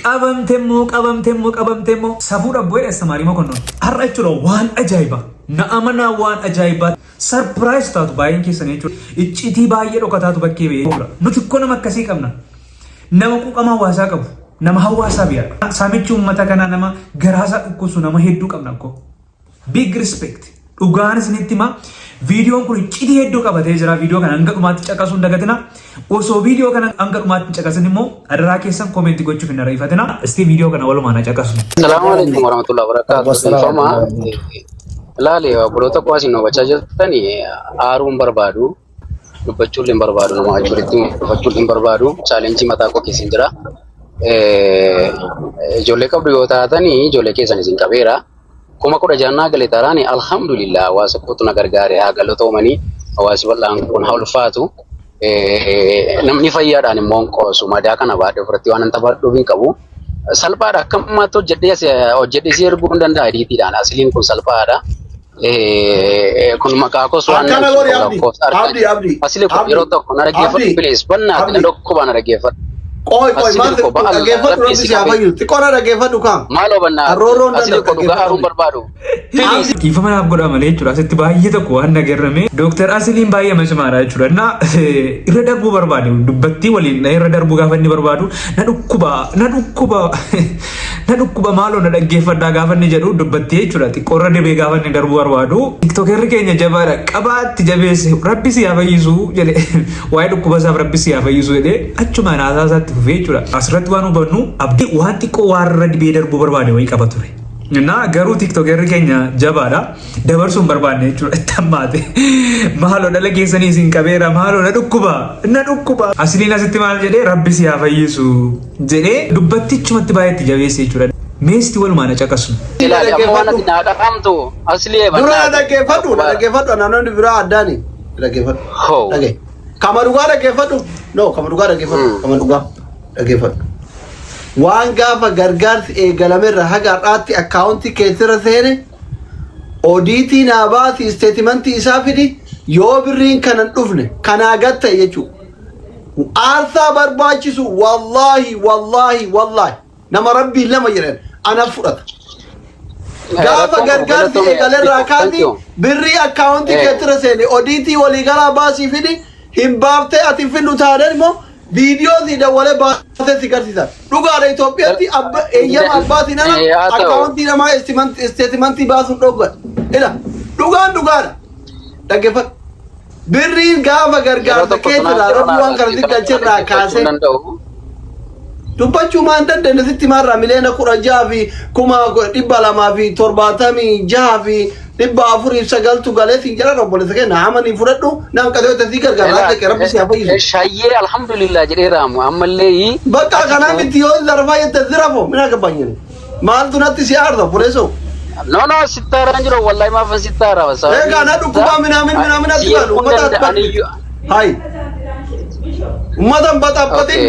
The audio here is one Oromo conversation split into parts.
Qabamtemmoo, qabamtemmoo, qabamtemmoo, safuu dhabboo jedhe Astamaarii Mokonnon. Har'a jechuudha waan ajaa'ibaa. Na amanaa, waan ajaa'ibaa. Surprise taatu baay'een keessan jechuudha. Iccitii baay'ee dhokataatu bakkee ba'ee jechuudha. Nuti ikkoo nama akkasii qabna. Nama quuqama hawaasaa qabu. Nama hawaasaa biyya. Saamichi uummata kanaa nama garaasaa dhukkubsu nama hedduu qabna akkoo. Big respect. Dhugaan isinitti hima. Viidiyoon kun iccitii hedduu qabatee jira. Viidiyoo kana hanga dhumaatti caqasuu hin dagatina. Osoo viidiyoo kana hanga dhumaatti hin caqasin immoo adaraa keessan comment gochuuf hin ariifatina. Isti viidiyoo kana walumaan haa caqasnu. Salaamu alaikum warahmatullahi wabarakatuh. Dhiifama. Laali, obboloota koo isin hubachaa jirtan, aaruu hin barbaadu. Dubbachuu illee hin barbaadu. Nama walitti dubbachuu illee hin barbaadu. Challenge mataa koo keessa hin jira. Ijoollee qabdu yoo taatan, ijoollee keessan isin qabeera. 16,000 gale taaraan, alhamdulillah, hawaasa kootu na gargaare, haa galatoomanii. Hawaasi bal'aan kun haa ulfaatu. Namni fayyaadhaan immoo hin qoosu. Madaa kana baadhee ofirratti waan taphadhuuf hin qabu. Salphaadha, akka ammaatti hojjedhee si erguu hin danda'a ediitiidhaan. Asiliin kun salphaadha. Kun maqaa koos waan Akkana godhi, Abdi. Abdi, Abdi. Asili kun yeroo tokko na dhaggeeffadhu, Abdi. please, bannaati na Abdi. dhukkuba, na dhaggeeffadhu. Qoy, qoy, Asili maal koo ba'a dhaggeeffadhu, Rabbi rabbi si si haa qabee. fayyisu. Xiqqoo na dhaggeeffadhu kaam. Maaloo bannaa Arroorroon asili danda'u koo dhugaa dhaggeeffadhu. aaruun barbaadu. Please. Dhiifama naaf godhaa malee jechuudha. Asitti baay'ee tokko waan nagarrame. Dooktar Asiliin baay'ee cimaadha jechuudha. Na irra darbuu barbaade, dubbattii waliin na irra darbuu gaafa inni barbaadu, na dhukkuba, na dhukkuba, na dhukkuba, maaloo na dhaggeeffadhaa gaafa inni jedhu, dubbattee jechuudha. Xiqqoo irra dibee gaafa inni darbuu barbaadu. Tiktokerri keenya jabaadha. Qabaatti jabeesse, rabbi si haa fayyisu jedhe. Waa'ee dhukkuba isaaf rabbi si haa fayyisu jedhee achumaan haasaa isaatti fufee jechuudha. Asirratti waan hubannu, abdii waan xiqqoo waan irra dibee darbuu barbaade wayii qaba ture. Na garuu tiktokerri keenya jabaadha. Dabarsuu hin barbaanne jechuudha. Itti hammaate. Maaloo dhala keessanii isin qabeera, maaloo na dhukkuba, na dhukkuba. Asiliin asitti maal jedhee, rabbi si haa fayyisu jedhee dubbattichumatti baay'ee itti jabeesse jechuudha. Meesti walumaan haa caqasnu. Ilaali, amma waan ati naa dhaqamtu asli Dura na dhaggeeffadhu, na dhaggeeffadhu, naannoo biraa addaani. Dhaggeeffadhu. Hoo. Dhagge. Kama dhugaa dhaggeeffadhu. No, kama dhugaa dhaggeeffadhu. Kama dhugaa dhaggeeffadhu. Waan gaafa gargaarsi eegalamerra haga har'aatti akkaawuntii keessirra seene audit naa baasi, statement isaa fidi. Yoo birriin kanan dhufne kanaa gad ta'e jechuudha. Aarsaa barbaachisu, wallaahi, wallaahi, wallaahi, nama rabbii lama jedhan ana fudhata. Gaafa gargaarsi eegalerraa kaasi birrii akkaawuntii keessirra seene audit waliigalaa baasii fidi. Hin baaftee ati fiddu taanaan immoo viidiyoo si dawwalee baasee si garsiisa. Dhugaadha, Itoophiyaatti abba eeyyama abbaatiin ala Haa ta'u. akkaawuntii namaa statement baasuun dhoggadha. Ila dhugaan dhugaadha. Dhaggeeffadhu. Birriin gaafa gargaarsa keetirraa rabbi waan kana si galcherraa kaasee dubbachuu maan dandeenye sitti maarraa 16,276,409tu galee siin jedhan. Obboleessa keenya hamanii fudhadhu, naan qatee si gargaara dhaqee, rabbi si haa fayyisu. Shayyee, alhamdulillah jedheeraamu ammallee. Bakka kanaa miti, yoo zarfaa jette zirafo mina gabbanyani. Maaltu natti si aarsa, obboleessoo? No, sittaaraan jiru, wallahi maafan sittaara. Egaa na dhukkubaa minaamin minaamin atti baanu uummata atti. Hai. Uummata hin baxaabbatin,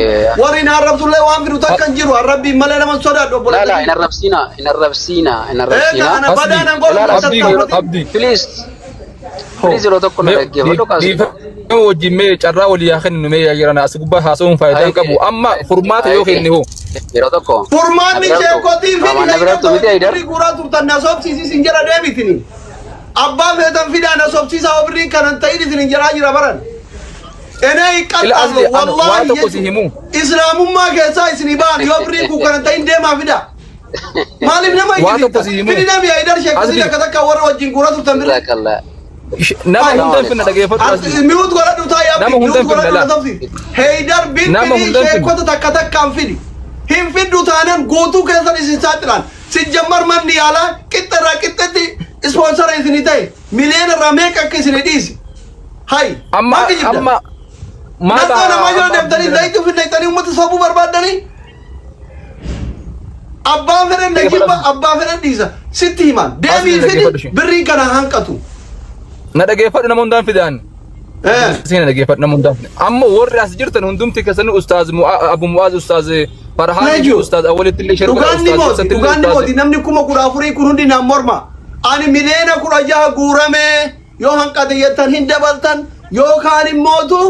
warri na arrabsullee waan fidu takka hin jiru, arrabbiin malee nama hin sodaadhu, La obboleessa. La, hin arrabsiina, hin arrabsiina, hin Egaa arrabsiina. ana badaa nan godhu. Ilaala, tattaaffatin. Abdi. Please, please, yeroo tokko na dhaggeeffadhu qasu. Dhiifama wajjin, mee carraa walii haa kennu. Mee yaa jiran, as gubbaa haasa'uun faayidaa hin qabu. Amma furmaata yoo kenne hoo? Yeroo tokko. Furmaanni sheekotii fi Waan na birattu miti Haidar. birrii guuraa turtan na sobsiisis hin jedha deebitini. Abbaa feetan fidaa, na sobsiisaa, oo birriin kanan ta'in isin hin jedhaa jira baran. Enee hin Ila asli qaxxaamnu anu waan wallaahi tokko si himu. Islaamummaa keessaa isinii ba'an, yoo birriin kun kanan ta'in deemaa fidaa. Maaliif nama Waan tokko si himu. Fidi nami Haidar sheekotii Asli. takka takka warra wajjin guuraa turtan birrii. Jazakallah. Nama hunda hin finna, dhageeffadhu asli. Mute godhadhu taa'ee Nama abdi hunda mute hin finna godhadhu laa. na sobsiisi. Haidar Nama bilbilii hunda hin finna. sheekota takka takkaan fidi. Hin fiddu taanaan guutuu keessan isin saaxilaan. Sijjammar manni yaalaa qixxa irraa qixxetti sponsor isinii ta'e miliyoona irraa meeqa akka isinii dhiise. Hay. Amma Maal kijibda? amma maal Nattoo namaa yoo deemtanii zayitii ofi naqxanii uummata sobuu barbaaddanii. Abbaan fedhan na jibba, abbaa fedhan dhiisa. Sitti himaan. Deemii Asli dhaggeeffadhu fidi, ishee. birriin kana hanqatu. Na dhageeffadhu, nama hundaan fidaan. Eh. Sina dhaggeeffadhu, nama hundaan fidan. Amma warri as jirtan hundumti keessanuu Ustaaz Abu Mu'aaz, Ustaaz Farhaan, Neju. Ustaaz Awwalitti illee share godha, Dhugaan ni Ustaaz mooti. Ibsatti illee Dhugaan ni Ustaaz. mooti. Namni 14,000 kun hundi naan morma. Ani 16,000,000 guurame, yoo hanqate jettan hin dabaltan, yookaan immootu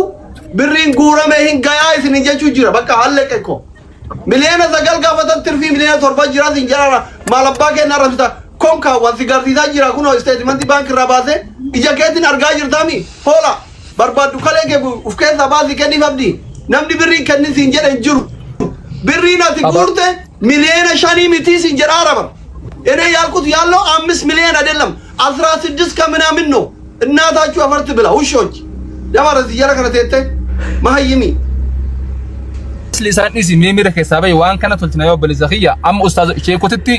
birriin guurame hin gayaa isin jechuu jira. Bakka halleqe ko. 9 miliyoona gaafatan tirfii 7 miliyoona jira siin jedhara. Maal abbaa keenya arrabsita? Konkaa waan si garsiisaa jira kunoo statementii baankii irraa baasee ija keetiin argaa jirtaami. Hoola barbaaddu kalee kee uf keessaa baasii kenniif abdii. Namni birrii kenni siin jedhe hin jiru. Birriin ati guurte 5 miliyoona mitii siin jedhaa bara. እኔ ያልኩት ያለው 5 ሚሊዮን አይደለም 16 ከምናምን ነው። እናታችሁ አፈር ትብላ ውሾች። ለማለት እያለ ከነቴተ መሀይሚ Asli isaan dhiisi mee miira keessaa bahi waan kana tolchina yoo obboleessa kiyya amma ustaaz sheekotitti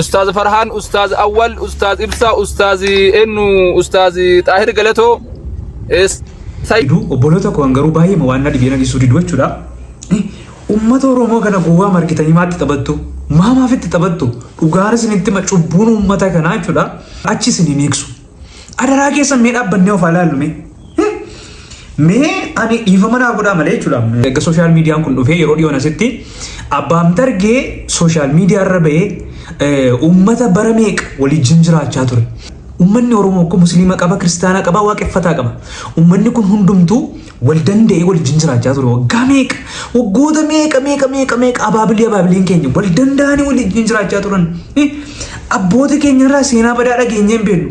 ustaaz Farhaan, ustaaz Awwal, ustaaz Ibsaa, ustaaz eenyu, ustaaz Xaahir Galatoo Duu obboloota koo garuu baay'ee waan na dhibee na dhiisuu didu jechuudha. Uummata Oromoo kana gowwaa margitanii maatti taphattu? Maa maaf itti taphattu? Dhugaan isinitti hima cubbuun uummata kanaa jechuudha. Achi isin hin eegsu. Adaraa keessan mee dhaabbannee of haa ilaallu mee. Mee ani dhiifama naa godhaa malee jechuudha. Erga social mediaan kun dhufee yeroo dhiyoon asitti abbaan dargee social media irra bahee uummata bara meeqa waliin jiraachaa ture. Uummanni Oromoo kun Musliima qaba, Kiristaana qaba, Waaqeffataa qaba. Uummanni kun hundumtuu wal danda'ee waliin jiraachaa ture. Waggaa meeqa, waggoota meeqa meeqa meeqa meeqa abaabilii abaabiliin keenya wal danda'anii waliin jiraachaa turan. Abboota keenya irraa seenaa badaa dhageenyee hin beeknu.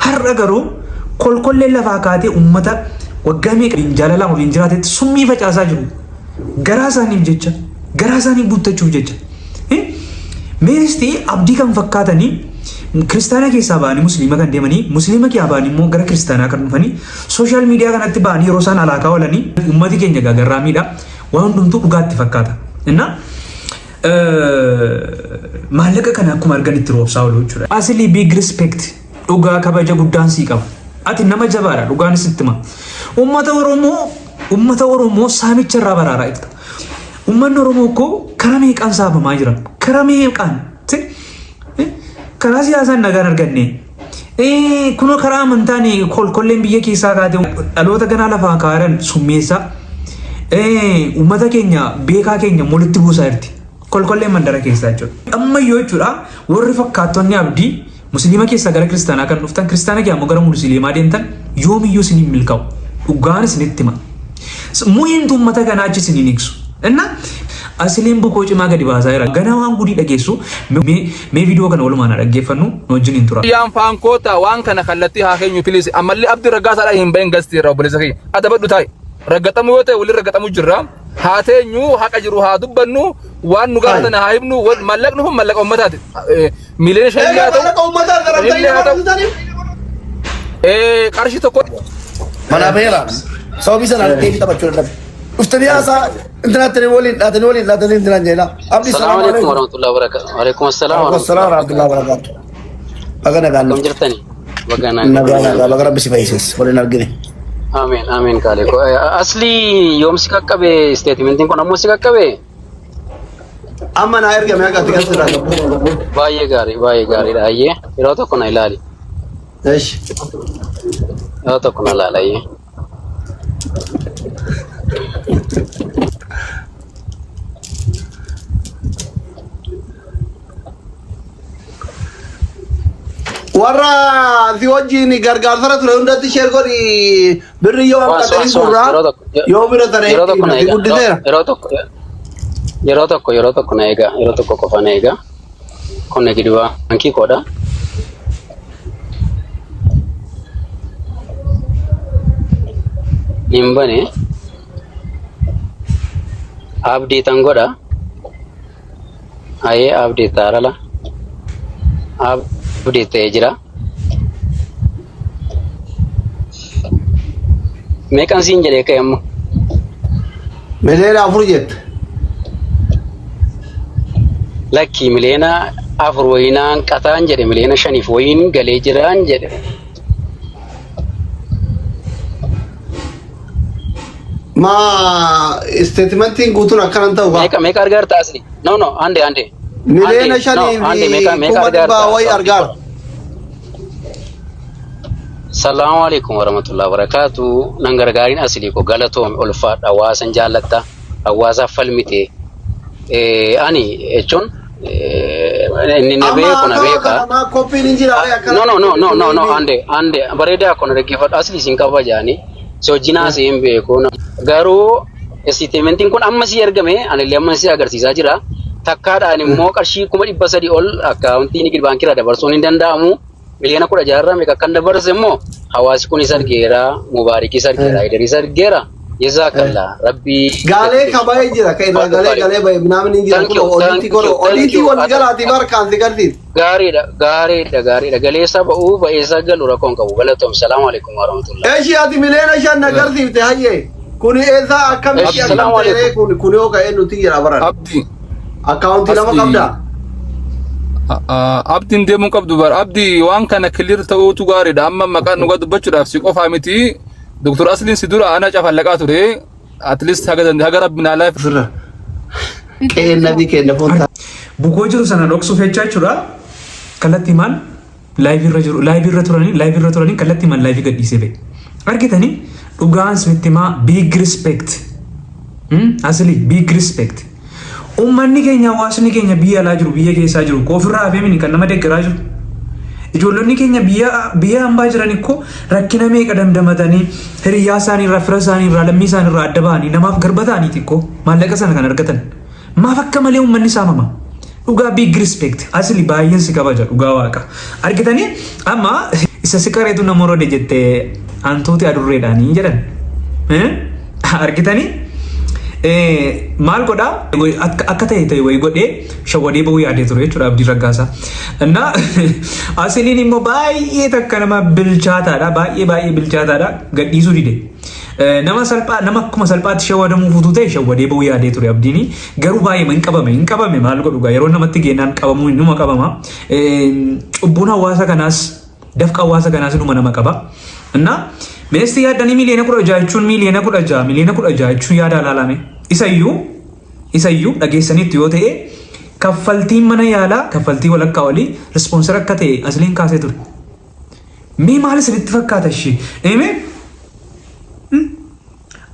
Har'a garuu kolkolleen lafaa kaatee uummata waggaa meeqa jaalalaan waliin jiraatetti summii facaasaa jiru. Garaa isaaniif jecha, garaa isaanii guuttachuuf jecha. Meestii abdii kan fakkaatanii kiristaana keessaa ba'anii musliima kan deemanii musliima keessaa ba'anii immoo gara kiristaanaa kan dhufanii social media kanatti ba'anii yeroo isaan alaakaa oolanii uummati keenya gagarraamiidha. Waan hundumtuu dhugaatti fakkaata. Innaa maallaqa kana akkuma argan itti roobsaa oolu jechuudha. Asli, big respect, dhugaa kabaja guddaan sii qaba. Ati nama jabaadha, dhugaan sitti hima. Uummata Oromoo saamicha irraa baraaraa jirta. Uummanni Oromoo koo karaa meeqaan saamamaa jira? Karaa meeqaan? Karaa siyaasaan nagaan arganne. Kunoo karaa amantaan kolkolleen biyya keessaa kaate dhaloota ganaa lafaa kaaran summeessaa. Uummata keenya beekaa keenya walitti buusaa jirti. Kolkolleen mandara keessaa jechuudha. Ammayyoo jechuudha warri fakkaattonni abdii musliima keessaa gara kiristaanaa kan dhuftan kiristaana keessaa immoo gara musliimaa deemtan yoomiyyuu isin hin milkaa'u. Dhugaan isinitti hima. Muhiimtu uummata kanaa achi isin hin eegsu. Inna asiliin bukoo cimaa gadi baasaa jira. Ganaa waan gudii dhageessu mee viidiyoo kana walumaan haa dhaggeeffannu nu wajjin hin tura. Yaan faankoota waan kana kallattii haa keenyu please. Ammallee abdii raggaasaadhaa hin bahin gastii irraa obboleessa kiyya. Adabadhu taa'i. Raggaxamu yoo ta'e waliin raggaxamu jirra. Haa teenyu, haqa jiru haa dubbannu, waan nu gaafatan haa himnu, mallaqni kun mallaqa uummataati. 5 miliyoona Egaa haa ta'u. Maallaqa uummataa zarabtanii Illee haa ta'u. nama Qarshii tokko Manaa baheera. Sababii sanaan deebii taphachuu dadhabe. Dhuftanii haasaa intinaatti waliin dhaatanii waliin dhaatanii intinaan jedha. Abdii السلام عليكم ورحمة الله وبركاته. وعليكم السلام Waalaikum ورحمة salaam الله warahmatullahi wabarakatuh. Baga nagaan Akkam dhufte. jirtani? Baga Nagaa nagaa baga rabbi si fayyises waliin argine. Amiin amiin kaalee ko. Asli yoom si qaqqabe statementiin kun ammoo si qaqqabe? Amma naa ergame akka ati gasirraa qabu. Baay'ee gaarii baay'ee gaariidha ayyee yeroo tokko na ilaali. Eesh. Yeroo tokko na ilaali ayyee. Warra si wajjin gargaarsara ture hundatti share godhi birri yoo Waas hanqate waas hin waas gurraa yeroo tokko yoo bira tare yeroo tokko na si eega guddiseera. Yeroo tokko na eega, yeroo tokko qofa na eega. Kun gidi baankii koodha. Hin bane update godha. Ayyee update taarala. Update ta'ee jira. Meeqan siin jedhee ka'e amma? 4 miliyoona jette. Lakkii, 4 miliyoona wayinaan qataan jedhe, 5 miliyoona wayiin galee jiraan jedhe. Ma statementiin guutuun akkanan ta'u kaa. Meeqa meeqa argaarta asli? No, no, ande ande. Miliyoona Ande, shanii no, ande meeqa fi meeqa kuma argaarta? dhibbaa wayi argaara. Salaamu alaikum warahmatullahi wabarakatuh. Nan gargaariin aslii ko galatoome ulfaadha hawaasan jaallatta hawaasaaf falmite. Ani jechuun inni na Amma beeku na haasawaa beeka. kana maa koppiin hin jira akkana. No, no, no, no, no, no, ande ande bareedaa kun dhaggeeffadhu asli isin qaba jaani. Si wajjin haasa'ee hin beeku. Garuu Statementiin kun amma sii ergame, anillee amma sii agarsiisaa jira. Takkaadhaan immoo qarshii 300,000 ol akkaawuntii Nigid Baankii irraa dabarsuun hin danda'amu. Miliyoona 16 irraa meeqa kan dabarse immoo hawaasi kunis argeera, Mubaarikis argeera, Idaris argeera. Jazakallah. Rabbii. Gaalee kaba'ee jira kan irraa galee galee ba'e namni hin jira kun odiitii godhu odiitii wal galaati bar kaan si garsiisa. Gaariidha, gaariidha, gaariidha. Galeessa ba'uu ba'eessa galu rakkoon qabu. Galatoom. Salaamu alaikum warahmatullahi. Eshi, ati miliyoona 5 na garsiifte, hayyee. Kuni eessaa akkamitti akkam Assalaamu ta'ee alaikum. kun yoo ka'e nuti jira baran. Abdi. Akkaawuntii lama Asli. qabdaa? Abdiin deemuu qabdu bar. Abdi, waan kana clear ta'uutu gaariidha. Amma maqaan dhugaa dubbachuudhaaf si qofaa miti. Doktor Asliin si dura ana cafallaqaa ture. At least haga haga rabbi naa laaf. Sirra. Qe'een nabii keenya foon Bukoo jiru sana dhoksuuf jecha jechuudha. Kallattii maal live irra jiru, live irra turanii, live irra turanii, kallattii maal live gadhiisee ba'e. Argitanii, dhugaan isinitti himaa, big respect. Asli, big respect. Uummanni keenya, hawaasni keenya biyya alaa jiru, biyya keessaa jiru, ofirraa hafee mini kan nama deeggaraa jiru. Ijoollonni keenya biyya hambaa jiran ikkoo rakkina meeqa damdamatanii, hiriyyaa isaanii irraa, fira isaanii irraa, lammii isaanii irraa adda bahanii, namaaf garba ta'anii xiqqoo maallaqa sana kan argatan. Maaf akka malee uummanni saamama? Dhugaa, big respect. Asli, baay'een si kabaja, dhugaa waaqa. Argitanii, amma isa si qareetu nama rode jettee hantuuti adurreedhaanii jedhan. Argitanii? Maal godhaa, akka ta'e ta'e wayii godhee shawwadee bahuu yaadee ture jechuudha Abdii Raggaasaa. Innaa Asiliin immoo baay'ee takka nama bilchaataadha, baay'ee baay'ee bilchaataadha, gadhiisuu dide. Nama salphaa, nama akkuma salphaatti shawwadamuu fuutuu ta'e shawwadee bahuu yaadee ture Abdiini, garuu baay'ee hin qabame, hin qabame. Maal godhu gaa, yeroo namatti geennaan qabamuu inuma qabama. Cubbuun hawaasa kanaas, dafqa hawaasa kanaas inuma nama qaba. Innaa meestii yaaddanii, miliyoona 16 jechuun, miliyoona 16, miliyoona 16 jechuun yaada alaalame. Isayyuu dhageessaniitti yoo ta'e, kaffaltiin mana yaalaa kaffaltii walakkaa olii sponsor akka ta'e Asliin kaasee ture. Mee maal isinitti fakkaata ishee? Eemee?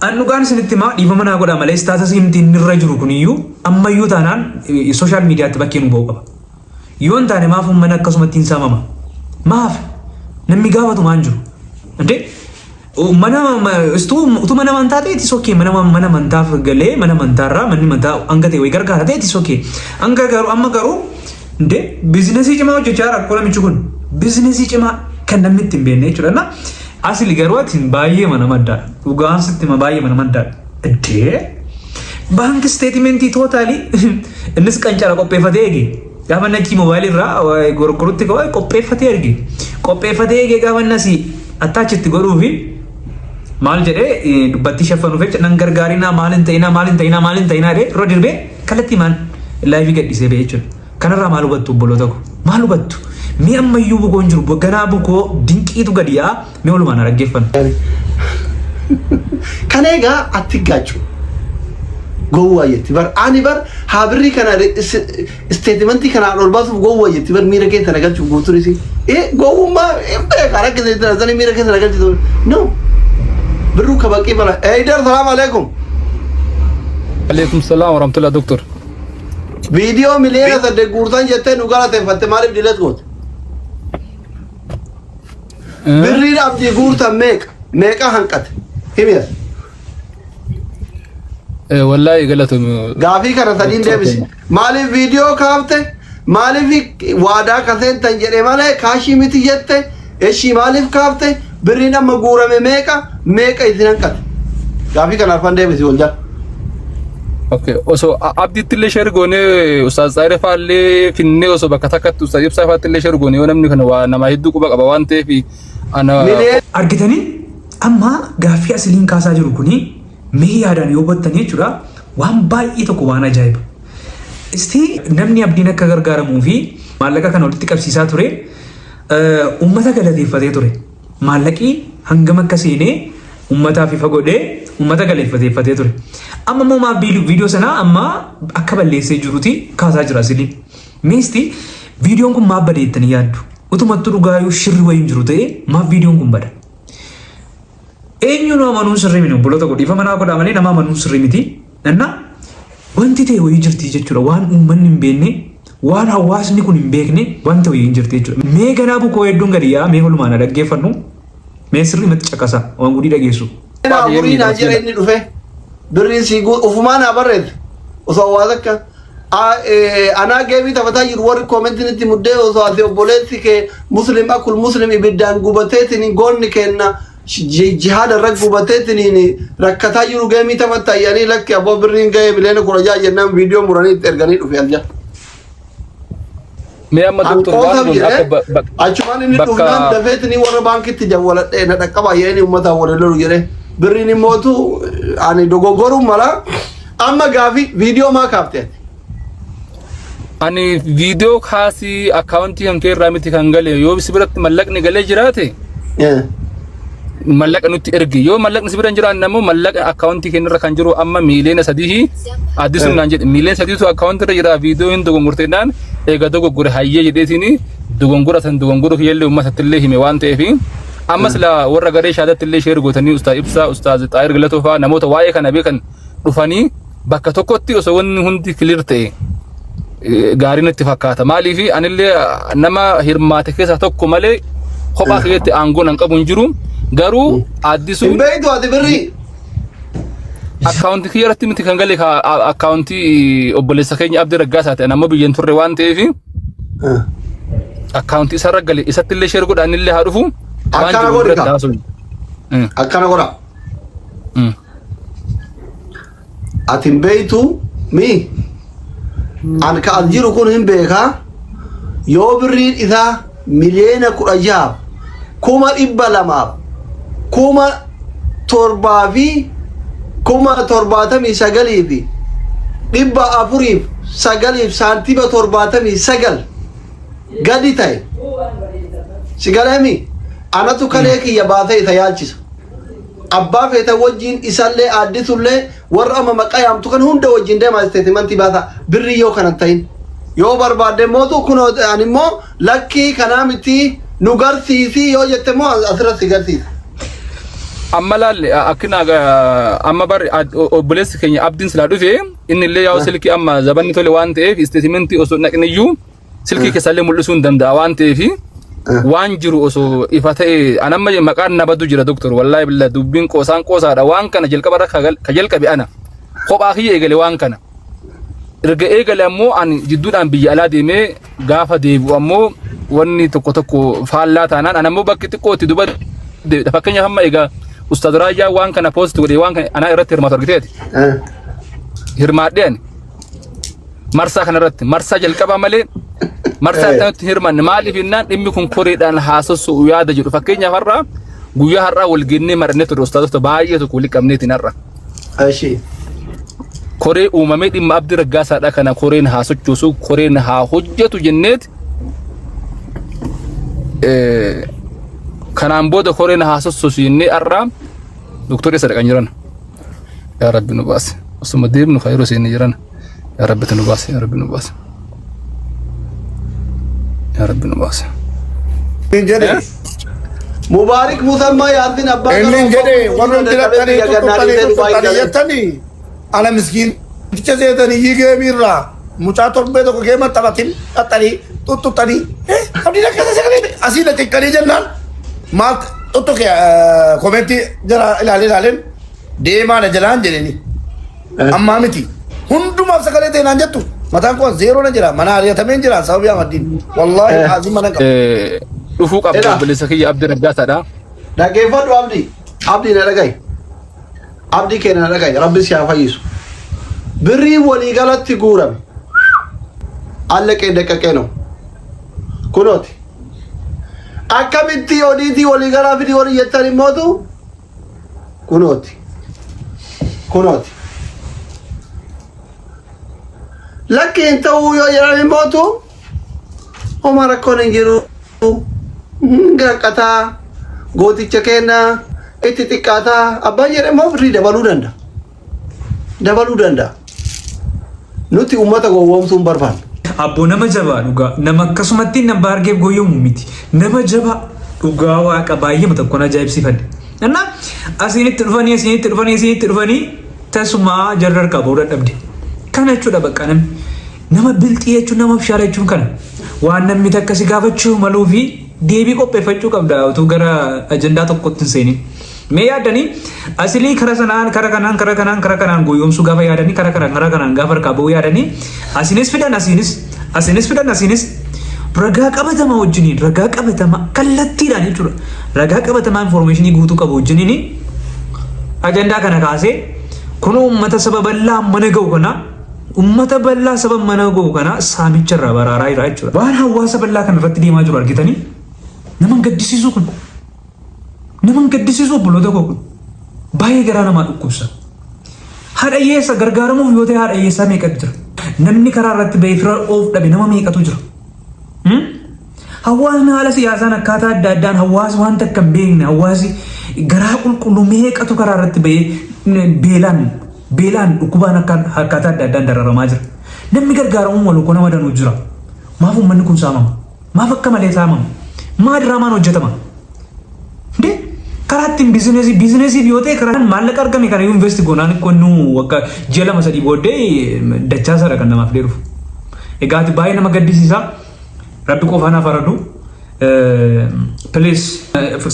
An dhugaan isinitti himaa, dhiifama naa godha malee, status himti inni irra jiru kuniyyuu ammayyuu taanaan social mediatti bakkee nu ba'uu qaba. Yoo hin taane maaf uummanni akkasumatti hin saamama? Maaf? Namni gaafatu maan jiru? Indee? Mana istuu utuu mana amantaa ta'e it's okay, mana amantaaf galee, mana amantaarraa manni amantaa hanga ta'e wayii gargaara ta'e it's okay. Hanga garuu, amma garuu, indee, business cimaa hojjechaa jira rakkoo namichi kun. Business cimaa kan namni itti hin beekne jechuudha. Na asli garuu ati baay'ee mana maddaadha. Dhugaan sitti hima, baay'ee mana maddaadha. Indee, bank statement total innis qancara qopheeffatee eege. Gaafa naqii moobaayilii irraa gorgorutti qopheeffatee erge. Qopheeffatee eege, gaafa nasi attaachitti godhuufi maal jedhee, dubbattii shaffanuuf jecha, nan gargaarinaa, maal hin ta'inaa, maal hin ta'inaa, maal hin ta'inaa jedhee yeroo dirbee kallattii maan live gadhiisee ba'e jechuudha. Kanarraa maal hubattu, obboloota ko? Maal hubattu? Mee ammayyuu bukoon jiru ganaa bukoo dinqiitu gadi yaa'a, mee walumaan haa dhaggeeffannu. Kana egaa atti gaachu. Gowwaa jetti bar, ani bar haa birrii kana statement kanaan ol baasuuf gowwaa jetti bar, miira keessa na galchuuf guutuun isii. Eh, gowwummaa hin beekaa, rakkise sani miira keessa na galchitu. No. Birruu kabaqii bala. Eidar, salaam alaikum. Alaikum salaam warahmatullah, doktor. Viidiyoo miliyoona 8 guurtan jettee nu galateeffatte, maaliif delete goote? Birriin Abdii guurtan meeqa? Meeqa hanqate? Himi as. Wallaahi galatoom. Gaafii kana sadiin deebisi. Maaliif viidiyoo kaafte? Maaliif waadaa kaseentan jedhe malee kaashii miti jette? Eshii, maaliif kaafte? Birriin amma guurame meeqa? Meeqa isin hanqate? Gaafii kana arfan deebisi wal jala. Okay, osoo Abdiitti illee share goonee, Ustaaz Xaayiree fa'aa finnee, osoo bakka takkatti Ustaaz Ibsaa fa'aatti illee share goonee, yoo namni kana waa nama hedduu quba qaba waan ta'eef ana. Miliyoona Argitanii, amma gaaffii Asiliin kaasaa jiru kuni mee yaadaan yoo hubattanii jechuudha, waan baay'ee tokko, waan ajaa'iba. Isti namni Abdiin akka gargaaramuu fi maallaqa kana walitti qabsiisaa ture uummata galateeffatee ture. Maallaqi hangam akka seenee uummataaf ifa godhee uummata galateeffatee ture. Amma immoo maaf viidiyoo sanaa amma akka balleessee jiruti kaasaa jira Asiliin? Meesti viidiyoon kun maaf bade jettanii yaaddu? Utumattuu dhugaayyuu shirri wayiin jiru ta'ee maaf viidiyoon kun bada? Eenyuun amanuun sirrii miti, obboloota koo, dhiifama naa godhaa malee nama amanuun sirrii miti. Nanna wanti ta'e wayii jirti jechuudha, waan uummanni hin beekne, waan hawaasni kun hin beekne, wanta wayii hin jirti jechuudha. Mee ganaa bukoo hedduun gadi yaa, mee walumaan haa dhaggeeffannu, mee sirrii matti caqasa, waan gudii dhageessu. Afurii naan jedhe inni dhufe. Birriin sii guu ufumaa naa barreesse. Osoo waa takka anaa geemii taphataa jiru warri koomentiin itti muddee osoo ati obboleessi kee muslim akul muslim ibiddaan gubateetiin goonni kenna jihaada irra gubateetiin rakkataa jiru geemii taphatta ayyaanii lakki abboo birriin ga'ee 16 miliyoona jennaan viidiyoo muranii itti erganii dhufe alja. Mee amma doktor waan Hanqoosaaf kun akka jedhee achumaan inni bakka dhufnaan dafeetini warra baankitti jawwaladhee na dhaqqaba yeeni uummataan wal lolu jedhee birriin immootu ani dogoggoruun mala amma gaafi viidiyoo maa kaafte ati? Ani viidiyoo kaasii akkaawuntii kan kee irraa miti kan gale, yoo si biratti mallaqni galee jiraate mallaqa nutti ergi, yoo mallaqni si bira hin jiraanne ammoo mallaqa akkaawuntii keenya irra kan jiru amma 3 miliyoona addisuun naan jedhe, 3 miliyoona akkaawuntii irra jira, viidiyoo hin dogongorteennaan eega dogoggore hayyee jedheetiin dogongora san dogongoruu kiyyallee uummatatti illee hime waan ta'eef ammas la warra garee shaadatti illee share gootanii Ustaaz Ibsaa, Ustaaz Xaayir Galatoo fa'aa namoota waa'ee kana beekan dhufanii bakka tokkotti osoo wanni hundi clear ta'e gaarii natti fakkaata. Maaliif anillee nama hirmaate keessaa tokko malee kophaa kiyyatti aangoo nan qabu hin jiru. Garuu Hin addisuun beektu ati birrii. Akkaawuntii kiyya irratti miti kan gale, akkaawuntii obboleessa keenya Abdii Raggaasaa ta'e, amma biyya hin turre waan ta'eef akkaawuntii isarra gale isatti illee share godha, inni illee haa dhufu. Waan Akkana jiru godhi biratti kaa. haasofnu. Akkana godha. Ati hin beektu mi? An ka as jiru kun hin beekaa. Yoo birriin isaa 16,207,409.79 saantiima gadi ta'e si galeemi anatu kalee kiyya baasee isa yaalchisa. Abbaa feeta wajjin isallee aaddisullee warra amma maqaa yaamtu kan hunda wajjin deemaa statementii baasa birrii yoo kanan ta'in. Yoo barbaadde mootu kun ani immoo lakkii kanaa miti nu garsiisii yoo jette immoo asirratti garsiisa. Amma laalle akkina amma bar obboleessi keenya Abdiin silaa dhufe inni illee yaa'u silkii amma zabanni tole waan ta'eef statementii osoo naqniyyuu silkii keessallee mul'isuu hin danda'a waan ta'eef waan jiru osoo ifa ta'e an amma maqaan na badu jira doktor, wallaahi billah dubbiin qoosaan qoosaadha. Waan kana jalqaba irra ka jalqabe ana kophaa kiyya eegale. Waan kana erga eegale ammoo ani jidduudhaan biyya alaa deemee gaafa deebi'u ammoo wanni tokko tokko faallaa taanaan an ammoo bakki xiqqoo itti duba deebi'a. Fakkeenyaaf amma egaa Ustaaz Raayyaa waan kana post godhee waan kana anaa irratti hirmaatu argiteeti hirmaadhee ani marsaa kana irratti marsaa jalqabaa malee marsaa itti aanutti hirmanne. Maaliif jennaan dhimmi kun koreedhaan haasossu'u yaada jedhu. Fakkeenyaaf har'a guyyaa har'aa wal gennee marannee turre, ustaazota baay'ee tokko walitti qabneetiin har'a. Koree uumamee dhimma Abdii Raggaasaadha kana koreen haa sochoosu, koreen haa hojjetu jenneet kanaan booda koreen haa sossoosu jennee har'a doktorri sadaqan jiran. Yaa Rabbi nu baase. Osuma deemnu kan yeroo seenne jiran. Yaa Rabbi nu baase. Yaa Rabbi nu baase. Yaa Rabbi nu baase. Hin jedhe. Mubaarik Musammaa Yaasin abbaa Inni hin jedhe warri hundi dhaqanii tuttuqanii tuttuqanii jettanii ana miskiinticha seetanii yigeemiirraa mucaa torbee tokko geema taphatin dhaqanii tuttuqanii abdiin akkasa sagalee asii na xiqqanii jennaan maal tuttuqe komentii jara ilaalee ilaaleen deemaa na jalaan jedheni ammaa miti hundumaaf sagalee ta'e naan jettu mataan koo zeeroo na jira mana ari'atameen jira sababii amaddiin wallaahi azii mana qaba. Dhufuu qabda Edha. obboleessa kiyya Abdii Raggaasaadha. Dhaggeeffadhu Abdii. Abdii na dhagahi. Abdii keenya na dhagahi. Rabbi si haa fayyisu. Birriin waliigalatti guurame. Allaqee daqqaqee no. Kunooti. Akkamitti odiitii waliigalaa fidii walii jettan immootu kunooti. Kunooti. Lakki hin ta'uu yoo jedhan immootu homa rakkoon hin jiru. Gaqqataa gooticha keenya itti xiqqaataa abbaan jedhe immoo birrii dabaluu danda'a. Dabaluu danda'a. Nuti uummata gowwoomsuu hin barbaannu. Abboo, nama jabaa dhugaa, nama akkasumatti nama argeef goyyoomu miti, nama jabaa dhugaa waaqa baay'ee tokkoon ajaa'ibsiifadhe. Innaa asiinitti dhufanii asiinitti dhufanii asiinitti dhufanii tasumaa jarri harkaa bahuu dadhabde. Kana jechuudha bakka namni nama bilxii jechuun, nama bishaara jechuun kana waan namni takka si gaafachuu maluu fi deebii qopheeffachuu qabda utuu gara ajandaa tokkotti hin seenin. Mee yaaddanii asilii kara sanaan, kara kanaan, kara kanaan, kara kanaan goyoomsuu gaafa yaadanii, kara kanaan, kara kanaan gaafa harkaa ba'uu yaadanii, asinis fidan, asinis, asinis fidan, asinis ragaa qabatamaa wajjiniin, ragaa qabatamaa kallattiidhaan jechuudha. Ragaa qabatamaa information guutuu qabu wajjiniin ajandaa kana kaasee kun uummata saba bal'aa mana ga'u kana, uummata bal'aa saba mana ga'u kana saamicha irraa baraaraa jira jechuudha. Waan hawaasa bal'aa kana irratti deemaa jiru argitanii, nama gaddisiisu kun. Nama gaddisiisu, obboloota koo, kun baay'ee garaa namaa dhukkubsa. Haadha hiyyeessa gargaaramuuf yoo ta'e, haadha hiyyeessaa meeqatu jira? Namni karaa irratti bahee fira of dhabe nama meeqatu jira? Hawaasni haala siyaasaan akkaataa adda addaan, hawaasi wanta akka hin beekne, hawaasi garaa qulqulluu meeqatu karaa irratti bahee beelaan, dhukkubaan akkaataa adda addaan dararamaa jira. Namni gargaaramuu malu kun nama danuu jira. Maaf uummanni kun saamama? Maaf akka malee saamama? Maa diraamaan hojjetama? Ndee karaa ittiin businessiif yoo ta'e, karaa maallaqa argame kana yoo invest goonaan nu akka ji'a 2 3 booddee dachaa isaadha kan namaaf deeruuf. Egaa ati baay'ee nama gaddisiisa. Rabbi qofaan haa faradu. Please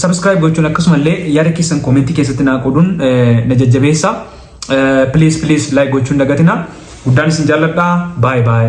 subscribe gochuun, akkasumallee yaada keessan comment keessatti naa qooduun na jajjabeessa. Please, please like gochuun dagatina. Guddaan isin jaalladha. Bye bye.